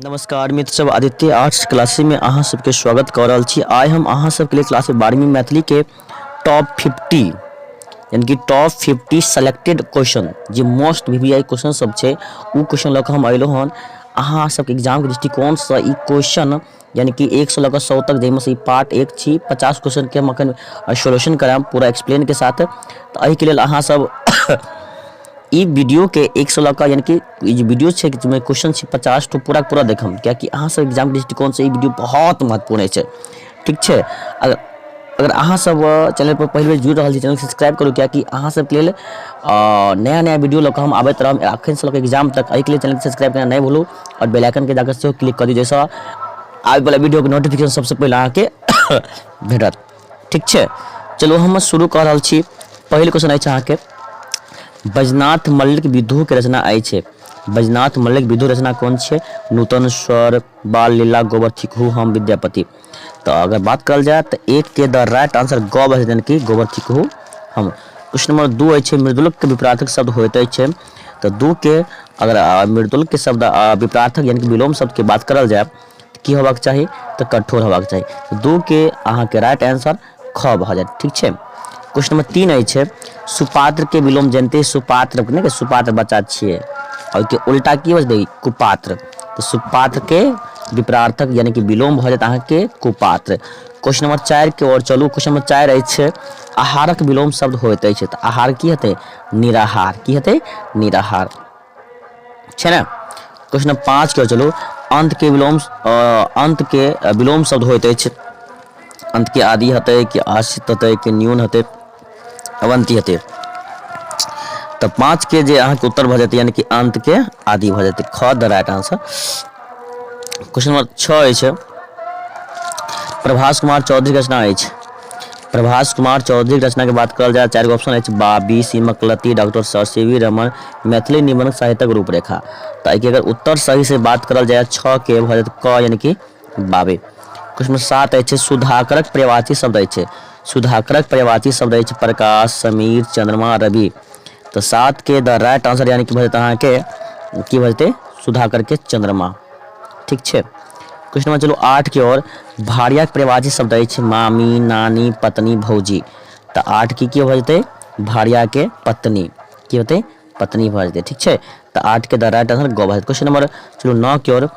नमस्कार मित्र सब, आदित्य आर्ट्स क्लासेस में अहाँ सबके स्वागत कऽ रहल छी। आइ हम अहाँ सबके लिए क्लास 12वीं मैथिली के टॉप 50 यानी कि टॉप 50 सेलेक्टेड क्वेश्चन जे मोस्ट वी क्वेश्चन सब छै ओ क्वेश्चन लऽ कऽ हम अयलहुँ हन। अहाँ सबके एग्जामके दृष्टिकोणसँ ई क्वेश्चन यानी कि 1 लऽ कऽ 100 तक, जाहिमे से ई पार्ट 1 छी, 50 क्वेश्चनके हम अखन सोल्यूशन करायब पूरा एक्सप्लेनके साथ। तऽ एहिके लेल अहाँ सब ई वीडियोके 1 लऽ कऽ यानी कि ई जे वीडियो छै जाहिमे क्वेश्चन छै 50 ठो पूरा पूरा देखम, कियाकि अहाँ सब एग्जाम दृष्टिकोणसँ ई वीडियो बहुत महत्वपूर्ण छै। ठीक छै, अगर अगर अहाँ सब चैनल पर पहिल बेर जुड़ि रहल छी, चैनल सब्सक्राइब करू, कियाकि अहाँ सबके लेल नया नया वीडियो लऽ कऽ हम आबैत रहब अखन से लऽ कऽ एग्जाम तक। एहिके लेल चैनल सब्सक्राइब करना नहि भूलू आओर बेल आइकनके जाकर सेहो क्लिक कऽ दियौ, जाहिसँ आबैवला वीडियोके नोटिफिकेशन सबसँ पहिले अहाँके भेटत। ठीक छै, चलू हम शुरू कऽ रहल छी। पहिल क्वेश्चन अछि अहाँके, बैजनाथ मल्लिक विद्रोहके रचना अछि। बैजनाथ मल्लिक विद्रोह रचना कोन छै? नूतन स्वर, बाल लीला, गोबर थिकहु हम, विद्यापति। तऽ अगर बात करल जाय तऽ 1 के द राइट आंसर ग भऽ जेतै, कि गोबर थिकहु हम। क्वेश्चन नंबर 2 अछि, मृदुलक विपरार्थक शब्द होइत अछि। तऽ 2 के अगर मृदुल के शब्द विपरार्थक यानी कि विलोम शब्द के बात करल जाय तऽ की होबाक चाही? तऽ कठोर होबाक चाही। 2 के अहाँके राइट आंसर ख भऽ जायत। ठीक छै, क्वेश्चन नंबर 3 अछि, सुपात्र के विलोम जनते सुपात्र नहि, सुपात्र बच्चा छियै, ओहिके उल्टा की हो जेतै? कुपात्र। तऽ सुपात्र के विपरार्थक यानी कि विलोम भऽ जायत अहाँके कुपात्र। क्वेश्चन नंबर 4 के ओर चलू। क्वेश्चन नंबर 4 अछि, आहारक विलोम शब्द होइत अछि। तऽ आहार की हेतै? निराहार। की हेतै? निराहार छै ने। क्वेश्चन नंबर 5 के ओर चलू। अंत के विलोम, अंत के विलोम शब्द होइत अछि। अंत के आदि हेतै कि आश्रित हेतै कि न्यून हेतै, अवंती हेतै? तऽ 5 के जे अहाँके उत्तर भऽ जेतै यानी कि अंत के आदि भऽ जेतै, ख the right answer. Question number 6 अछि, प्रभास कुमार चौधरी रचना अछि। प्रभास कुमार चौधरी रचना के बात करल जाय, 4 गो ऑप्शन अछि, बाबी, सीमकलती, doctor sir C V Raman, Maithili निबंध साहित्यक रूपरेखा। तऽ एहिके अगर उत्तर सही से बात करल जाय, 6 के भऽ जायत क यानी कि बाबी। क्वेश्चन नंबर 7 अछि, सुधाकरक पर्यायवाची शब्द अछि। सुधाकरक पर्यायवाची शब्द अछि प्रकाश, समीर, चंद्रमा, रवि। तऽ 7 के द राइट आंसर यानी कि भऽ जेतै अहाँके की भऽ जेतै? सुधाकर के चंद्रमा। ठीक छै, क्वेश्चन नंबर चलू 8 के ओर। भार्याक पर्यायवाची शब्द अछि मामी, नानी, पत्नी, भौजी। तऽ 8 की की भऽ जेतै? भार्या के पत्नी। की होतै? पत्नी भऽ जेतै। ठीक छै, तऽ 8 के द राइट आंसर ग भऽ जेतै। क्वेश्चन नंबर चलू 9 के ओर।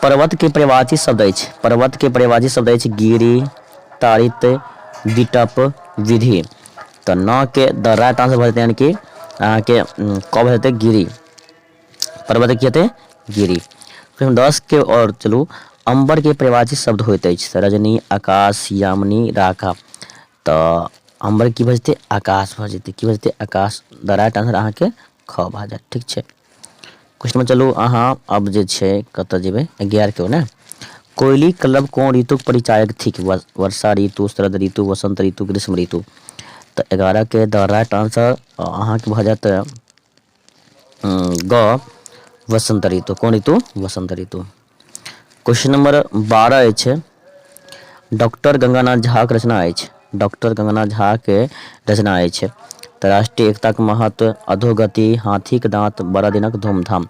पर्वत के पर्यायवाची शब्द अछि। पर्वत के पर्यायवाची शब्द अछि गिरी, तारित, विटप, विधि। तऽ 9 के द राइट आंसर भऽ जेतै यानी कि अहाँके क भऽ जेतै गिरी। पर्वत की हेतै? गिरी। क्वेश्चन 10 के और चलू। अंबर के पर्यायवाची शब्द होइत अछि रजनी, आकाश, यामिनी, राखा। तऽ अंबर की भऽ जेतै? आकाश भऽ जेतै। की भऽ जेतै? आकाश। द राइट आंसर अहाँके ख भऽ जायत। ठीक छै, क्वेश्चन नंबर चलू अहाँ अब जे छै कतऽ जेबै? 11 के ने। कोयली क्लब कोन ऋतुक परिचायक थिक? वर्षा ऋतु, शरद ऋतु, वसंत ऋतु, ग्रीष्म ऋतु। तऽ 11 के द राइट आंसर अहाँके भऽ जायत ग वसंत ऋतु। कोन ऋतु? वसंत ऋतु। क्वेश्चन नंबर 12 अछि, डॉक्टर गंगानाथ झाक रचना अछि। डॉक्टर गंगानाथ झा के रचना अछि तऽ राष्ट्रीय एकताक महत्व, अधोगति, हाथीक दाँत, बड़ा दिनक धूमधाम।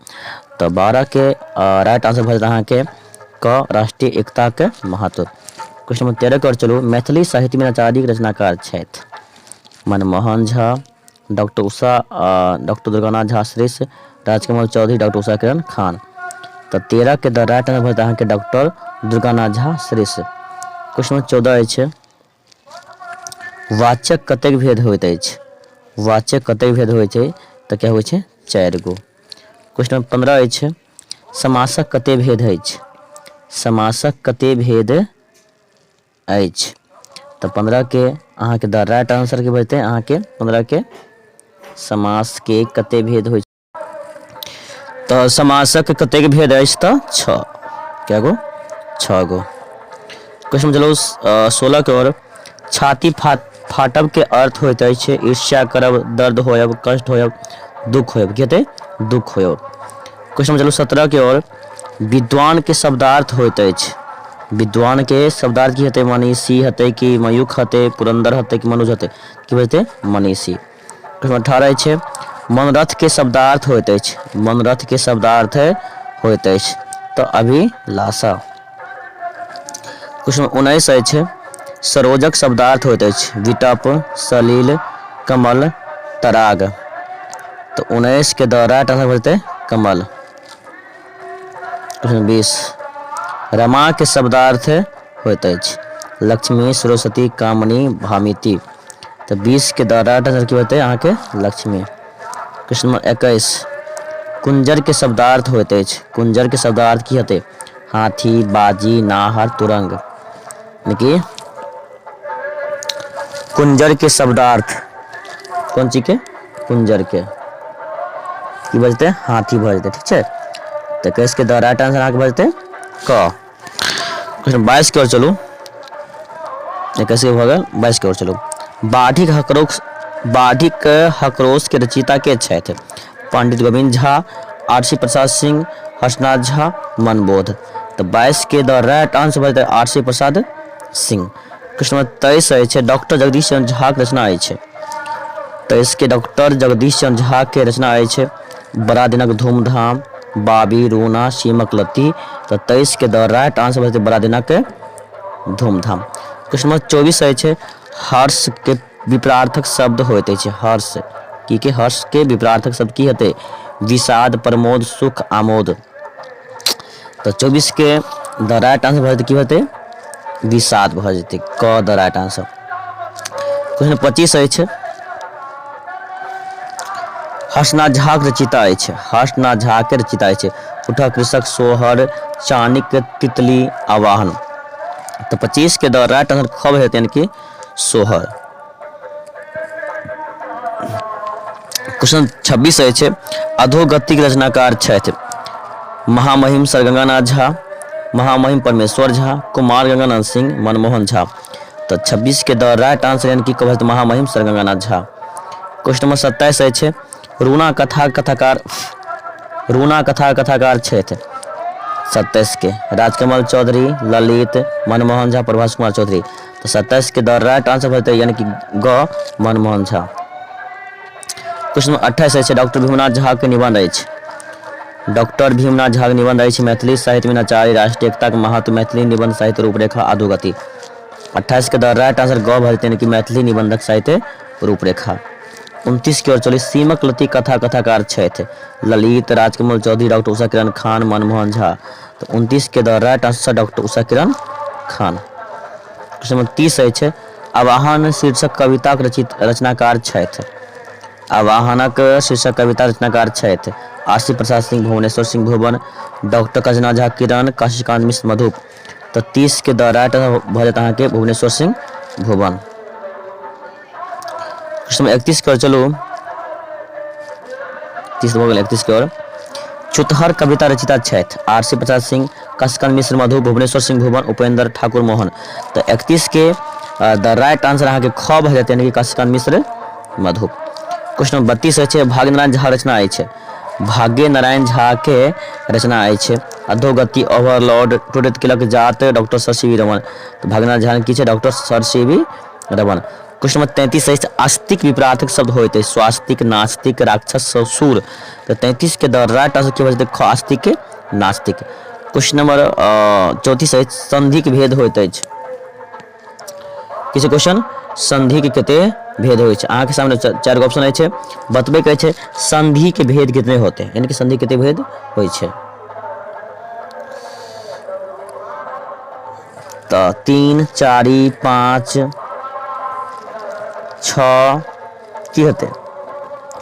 तऽ 12 के राइट आंसर भऽ जायत अहाँके क राष्ट्रीय एकताक महत्व। क्वेश्चन नंबर 13 के ओर चलू। मैथिली साहित्यमे नचारीक रचनाकार छथि मनमोहन झा, डॉक्टर उषा, डॉक्टर दुर्गानाथ झा श्रेष्ठ, राजकमल चौधरी, डॉक्टर उषा किरण खान। तऽ 13 के द राइट आंसर भऽ अहाँके डॉक्टर दुर्गानाथ झा श्रेष्ठ। क्वेश्चन नंबर 14 अछि, वाचक कतेक भेद होइत अछि? वाचक कतेक भेद होइ छै? तऽ क्या होइ छै? 4 गो। क्वेश्चन नंबर 15 अछि, समासक कते भेद अछि? समासक कते भेद अछि? तऽ 15 के अहाँके द राइट आंसर के बजतै अहाँके 15 के समास के कते भेद होइ? तऽ समासक कतेक भेद अछि? तऽ 6। क्या गो? 6 गो। क्वेश्चन चलू 16 के ओर। छाती फाटब के अर्थ होइत अछि ईर्ष्या करब, दर्द होयब, कष्ट होयब, दुख होयब। की हेतै? दुख होयब। क्वेश्चन चलू 17 के ओर। विद्वान के शब्दार्थ होइत अछि। विद्वान के शब्दार्थ की हेतै? मनीषी हेतै कि मयूख हेतै, पुरंदर हेतै कि मनुज हेतै? की हेतै? मनीषी। क्वेश्चन 18 अछि, मनोरथ के शब्दार्थ होइत अछि। मनोरथ के शब्दार्थ होइत अछि तऽ अभिलाषा। क्वेश्चन 19 अछि, सरोजक शब्दार्थ होइत अछि विटप, सलिल, कमल, तराग। तऽ 19 के द राइट आंसर भऽ जेतै कमल। क्वेश्चन 20, रमा के शब्दार्थ होइत अछि लक्ष्मी, सरस्वती, कामनी, भामिती। तऽ 20 के द राइट आंसर की होतै अहाँके लक्ष्मी। क्वेश्चन नंबर 21, कुंजर के शब्दार्थ होइत अछि, कुंजर के शब्दार्थ की हेतै हाथी, बाजी, नाहर, तुरंग। यानी कि कुंजर के शब्दार्थ कोन चीज के, कुंजर के की भऽ जेतै हाथी भऽ जेतै। ठीक छै, तऽ 21 के द राइट आंसर अहाँके भऽ जेतै क। क्वेश्चन 22 के ओर चलू, 21 के भऽ गेल, 22 के ओर चलू। बाढ़िक हकरोस, बाढ़िक हकरोस के रचयिता के छथि? पंडित गोविंद झा, आरसी प्रसाद सिंह, हर्षनाथ झा, मनबोध। तऽ 22 के द राइट आंसर भऽ जेतै आरसी प्रसाद सिंह। क्वेश्चन नंबर 23 अछि, डॉक्टर जगदीश चंद्र झा के रचना अछि। 23 के डॉक्टर जगदीश चंद्र झा के रचना अछि बड़ा दिनक धूमधाम, बाबी, रूना, सीमक लत्ती। तऽ 23 के द राइट आंसर भऽ जेतै बड़ा दिनक धूमधाम। क्वेश्चन नंबर 24 अछि, हर्ष के विपरार्थक शब्द होइत अछि। हर्ष की के, हर्ष के विपरार्थक शब्द की हेतै? विषाद, प्रमोद, सुख, आमोद। तऽ 24 के द राइट आंसर भऽ जेतै की हेतै? विषाद भऽ जेतै, क द राइट आंसर। क्वेश्चन 25 अछि, हर्षनाथ झाक रचयिता अछि। हर्षनाथ झा के रचयिता अछि उठक कृषक, सोहर, चानिक, तितली, आवाहन। तऽ 25 के द राइट आंसर ख भऽ जेतै यानी कि सोहर। क्वेश्चन 26 अछि, अधोगतिक रचनाकार छथि महामहिम सर गंगानाथ झा, महामहिम परमेश्वर झा, कुमार गंगानंद सिंह, मनमोहन झा। तऽ 26 के द राइट आंसर यानी कि कहबै महामहिम sir Ganganath Jha. Question number 27 अछि, रूना कथा कथाकार, रूना कथा कथाकार छथि। 27 के राजकमल चौधरी, ललित, मनमोहन झा, प्रभास कुमार चौधरी। तऽ 27 के द राइट आंसर भऽ जेतै यानी कि ग मनमोहन झा। क्वेश्चन नंबर 28 अछि, डॉक्टर भीमनाथ झा के निबंध अछि। डॉक्टर भीमनाथ झा के निबंध अछि मैथिली साहित्य में आचार्य, राष्ट्रीय एकता के महत्व, मैथिली निबंध साहित्य रूपरेखा, अधोगति। 28 के द राइट आंसर ग भऽ जेतै यानी कि मैथिली निबंधक साहित्य रूपरेखा। 29 के ओर चली, सीमक लती कथा कथाकार छथि ललित, राजकमल चौधरी, डॉक्टर उषा किरण खान, मनमोहन झा। तऽ 29 के द right answer doctor Usha Kiran Khan. Question number 30 अछि, आवाहन शीर्षक कविताक रचित रचनाकार छथि। आवाहनक शीर्षक कविता रचनाकार छथि आरसी प्रसाद सिंह, भुवनेश्वर सिंह भुवन, डॉक्टर कजना झा किरण, काशीकांत मिश्र मधुप। तऽ 30 के द राइट भऽ जायत अहाँके भुवनेश्वर सिंह भुवन। क्वेश्चन नंबर 31 के चलू, 30 भऽ गेल, 31 के और छुतहर कविता रचिता छथि आर सी प्रसाद सिंह, काशीकांत मिश्र मधु, भुवनेश्वर सिंह भुवन, उपेंद्र ठाकुर मोहन। तऽ 31 के द राइट आंसर अहाँके ख भऽ जायत यानी कि काशीकांत मिश्र मधु। क्वेश्चन नंबर 32 अछि, भाग्यनारायण झा रचना अछि। भाग्य नारायण झा के रचना अछि अधोगति, ओवरलोड, टूटैत किलक जात, doctor sir C V Raman. तऽ भाग्यनारायण झा की छै? Doctor sir C V Raman. Question number 33 अछि, आस्तिक विपरार्थक शब्द होइत अछि स्वास्तिक, नास्तिक, राक्षस, सूर। तऽ 33 के द राइट आंसर की भऽ जेतै? ख आस्तिक, नास्तिक। क्वेश्चन नंबर 34 अछि, संधिक भेद होइत अछि। किछु क्वेश्चन, संधिके कते भेद होइ छै? अहाँके सामने चारि गो ऑप्शन अछि, बतबैके छै संधिके भेद कितने होते हैं, यानी कि संधि कते भेद होइ छै। तऽ 3, 4, 5, 6 की हेतै?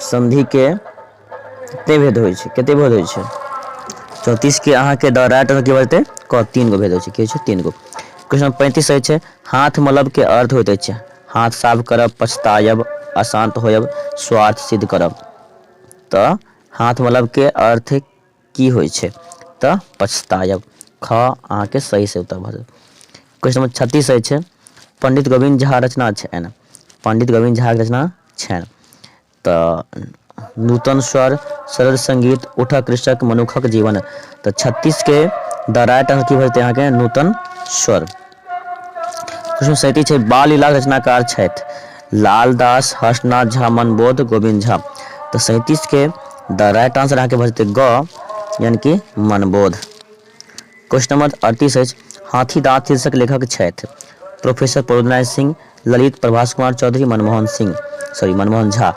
संधिके कते भेद होइ छै? कते भेद होइ छै? 34 के अहाँके द राइट आंसर की भऽ जेतै? क 3 गो भेद होइ छै। की होइ छै? 3 गो। क्वेश्चन नंबर 35 अछि, हाथ मलब के अर्थ होइत अछि हाथ साफ करब, पछतायब, अशांत होयब, स्वार्थ सिद्ध करब। तऽ हाथ मलब के अर्थ की होइ छै? तऽ पछतायब, ख अहाँके सही से उत्तर भऽ जायत। क्वेश्चन नंबर 36 अछि, पंडित गोविन्द झा रचना छनि। पंडित गोविन्द झाके रचना छनि तऽ नूतन स्वर, सरल संगीत, उठक कृषक, मनुखक जीवन। तऽ 36 के द राइट आंसर की भऽ जेतै अहाँके? नूतन स्वर। क्वेश्चन 37 छै, बाल लीलाक रचनाकार छथि लालदास, हर्षनाथ झा, मनबोध, गोविन्द झा। तऽ 37 के द राइट आंसर अहाँके भऽ जेतै ग यानी कि मनबोध। क्वेश्चन नंबर 38 अछि, हाथी दाँत शीर्षक लेखक छथि प्रोफेसर प्रबोधनारायण सिंह, ललित, प्रभास कुमार चौधरी, मनमोहन सिंह, सॉरी मनमोहन झा।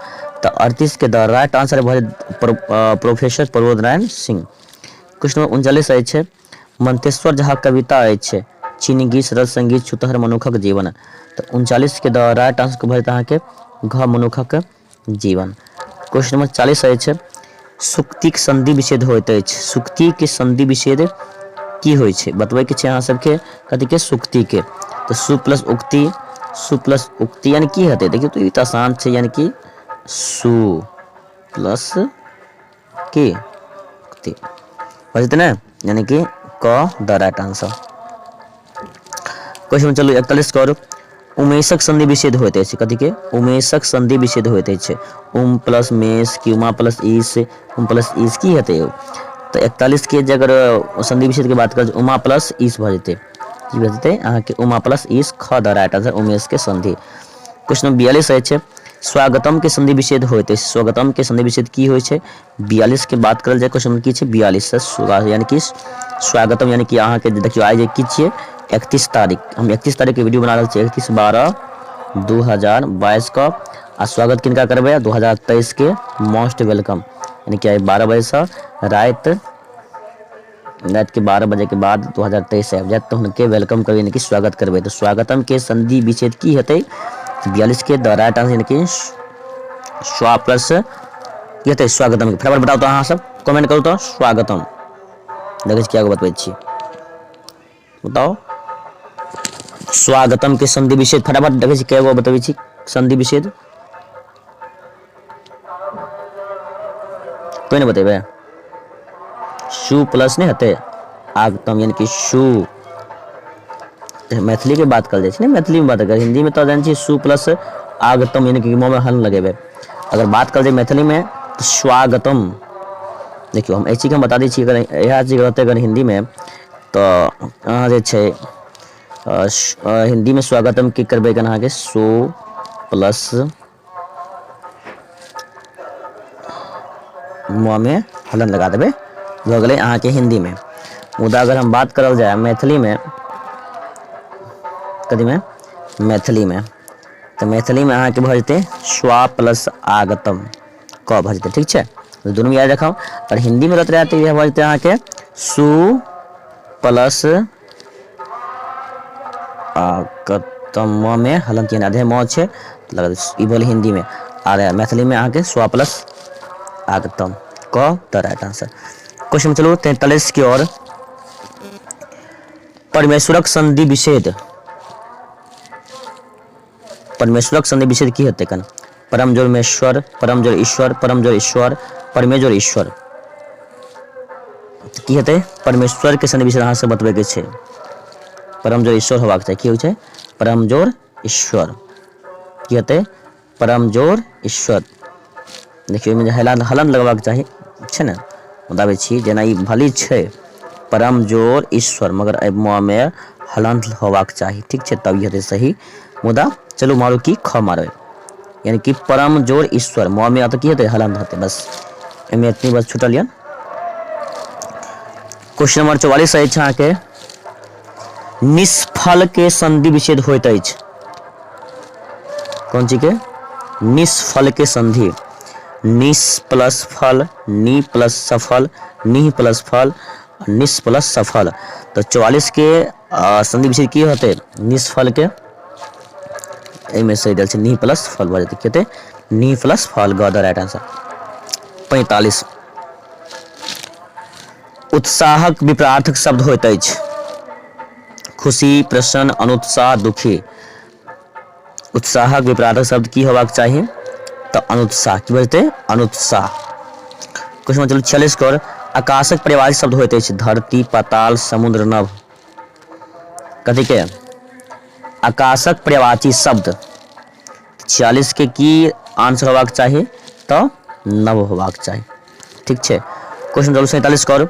तऽ 38 के द राइट आंसर भऽ जायत प्रोफेसर प्रबोध नारायण सिंह। क्वेश्चन नंबर 39 अछि, मंतेश्वर झा कविता अछि चिनगी सरल संगीत छुतहर मनुखक जीवन। तऽ 39 के द राइट आंसर भऽ जायत अहाँके घ मनुखक जीवन। क्वेश्चन नंबर 40 अछि, सुक्तिक संधि विच्छेद होइत अछि। सुक्तिके संधि विच्छेद की होइ छै बतबैके छै अहाँ सबके, कथीके? सुक्तिके। तऽ सु प्लस उक्ति, सु प्लस उक्ति यानी की हेतै? देखियौ तऽ ई तऽ आसान छै, यानी कि सु प्लस की उक्ति भऽ जेतै ने, यानी कि क द राइट आंसर। क्वेश्चन चलू 41 करू। उमेशक संधि विच्छेद होइत अछि। कथीके? उमेशक संधि विच्छेद होइत अछि। उम प्लस मेष कि उमा प्लस ईश, उम प्लस ईश की हेतै यौ? तऽ 41 के जे अगर संधि विच्छेद के बात कर, उमा प्लस ईश भऽ जेतै। की भऽ जेतै अहाँके? उमा प्लस ईश, ख द राइट आंसर, उमेश के संधि। क्वेश्चन नंबर 42 अछि, स्वागतम के संधि विच्छेद होइत अछि। स्वागतम के संधि विच्छेद की होइ छै? 42 के बात करल जाय, क्वेश्चन की छै 42 से यानी कि स्वागतम, यानी कि अहाँके देखियौ आइ जे की छियै 31 तारीख, हम 31 तारीख के वीडियो बना रहल छी, 31/12/2022 के, आ स्वागत किनका करबै? 2023 के मोस्ट welcome, यानी कि आइ 12 बजेसँ राति राति के 12 बजे के बाद 2023 आबि जायत तऽ हुनके welcome करबै, यानी कि स्वागत करबै। तऽ स्वागतम के संधि विच्छेद की हेतै? 42 के द राइट आंसर यानी कि स्वा प्लस की हेतै स्वागतम के? फटाफट बताउ तऽ, अहाँ सब कमेंट करू तऽ। स्वागतम देखै छी किया बतबै छी, बताउ स्वागतम के संधि विच्छेद फटाफट। देखै छी कए गो बतबै छी संधि विच्छेद, कोई नहि बतेबै। सु प्लस नहि हेतै आगतम, यानी कि सु, मैथिलीके बात करल जाइ छै ने, मैथिलीमे बात कर, हिन्दीमे तऽ जानै छियै सु प्लस आगतम, यानी कि मुँहमे हल लगेबै। अगर बात करल जाय मैथिलीमे तऽ स्वागतम। देखियौ, हम एहि चीजके हम बता दै छी, अगर इएह चीज रहतै अगर हिन्दीमे तऽ अहाँ जे छै हिन्दीमे स्वागतम की करबै अहाँके? सु प्लस मुँहमे हलन लगा देबै, भऽ गेलै अहाँके हिन्दीमे। मुदा अगर हम बात करल जाय मैथिलीमे, कथीमे? मैथिलीमे, तऽ मैथिलीमे अहाँके भऽ जेतै स्वा प्लस आगतम, क भऽ जेतै। ठीक छै, दुनू याद रखब। आओर हिन्दीमे रहत रहै तऽ इएह भऽ जेतै अहाँके सु प्लस आगतम, मे हलंत यानी आधे म छै, ई भेल हिन्दीमे। आर मैथिलीमे अहाँके स्वा प्लस आगतम, क द राइट आंसर। क्वेश्चन चलू 43 की ओर। परमेश्वरक संधि विच्छेद, परमेश्वरक संधि विच्छेद की हेतै कन? परम जोर मेश्वर, परम जोर ईश्वर, परम जोर ईश्वर, परमे जोर ईश्वर, की हेतै? परमेश्वर के संधि विच्छेद अहाँ सब बतबै के छै। परम जोर ईश्वर होबाक चाही। की होइ छै? परम जोर ईश्वर। की हेतै? परम जोर ईश्वर। देखियौ, ओहिमे जे हलन हलन लगबाक चाही छै ने, बताबै छी जेना ई भली छै परम जोर ईश्वर, मगर एहि मे हलन्त होबाक चाही। ठीक छै, तब ई हेतै सही। मुदा चलू मारू की ख मारबै, यानी कि परम जोर ईश्वर, म मे तऽ की हेतै? हलन्त हेतै। बस एहिमे एतनी बस छुटल यऽ। क्वेश्चन नंबर 44 अछि अहाँके, निष्फल के संधि विच्छेद होइत अछि। कोन चीज के? निष्फल के संधि, निस प्लस फल, नी प्लस सफल, निह प्लस फल, निस प्लस सफल। तऽ 44 के संधि विच्छेद की होतै निष्फल के? एहिमे सही देल छै, निह प्लस फल भऽ जेतै। की हेतै? निह प्लस फल, ग द राइट आंसर। 45, उत्साहक विपरार्थक शब्द होइत अछि खुशी, प्रसन्न, अनुत्साह, दुखी। उत्साहक विपरार्थक शब्द की होबाक चाही? तऽ अनुत्साह। की बजतै? अनुत्साह। क्वेश्चन चलू 46 कर। आकाशक परिवारिक शब्द होइत अछि धरती, पाताल, समुद्र, नभ। कथी के आकाशक पर्यायवाची शब्द? 46 के की आंसर होबाक चाही? तऽ नव होबाक चाही। ठीक छै, क्वेश्चन चलू 47 करू।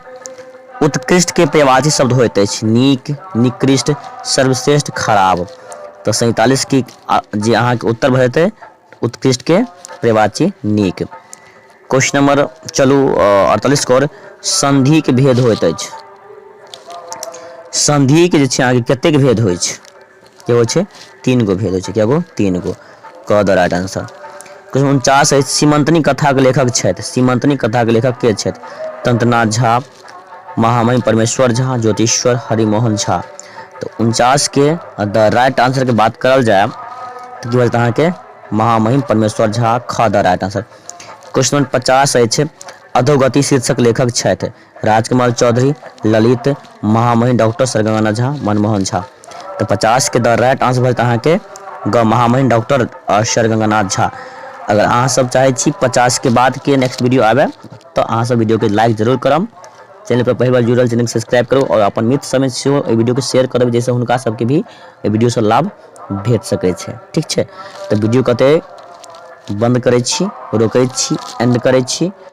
उत्कृष्ट के पर्यायवाची शब्द होइत अछि नीक, निकृष्ट, सर्वश्रेष्ठ, खराब। तऽ 47 के जे अहाँके उत्तर भऽ जेतै उत्कृष्ट के पर्यायवाची नीक। क्वेश्चन नंबर चलू 48 कर। संधि के भेद होइत अछि। सन्धिके जे छै अहाँके कतेक भेद होइ छै? के होइ छै? 3 गो भेद होइ छै। कए गो? 3 गो। क द राइट आंसर। क्वेश्चन 49 अछि, सीमंतनी कथाके लेखक छथि। सीमंतनी कथाके लेखक के छथि? तंत्रनाथ झा, महामहिम परमेश्वर झा, ज्योतिश्वर, हरिमोहन झा। तऽ 49के द राइट आंसरके बात करल जाय तऽ की भऽ जेतै अहाँके? महामहिम परमेश्वर झा, ख द राइट आंसर। क्वेश्चन नंबर 50 अछि, अधोगति शीर्षक लेखक छथि। राजकमल चौधरी, ललित, महामहिम डॉक्टर सर गंगानाथ झा, मनमोहन झा। तऽ 50के द राइट आंसर भऽ जेतै अहाँके ग, महामहिम डॉक्टर सर गंगानाथ झा। अगर अहाँ सब चाहै छी 50के बादके नेक्स्ट वीडियो आबै, तऽ अहाँ सब वीडियोके लाइक जरूर करब, चैनल पर पहिल बार जुड़ल चैनल सब्सक्राइब करू आओर अपन मित्र सबमे सेहो एहि वीडियोके शेयर करब, जाहिसँ हुनका सबके भी एहि वीडियोसँ लाभ भेट सकै छै। ठीक छै, तऽ वीडियो कतऽ बन्द करै छी, रोकै छी, एंड करै छी।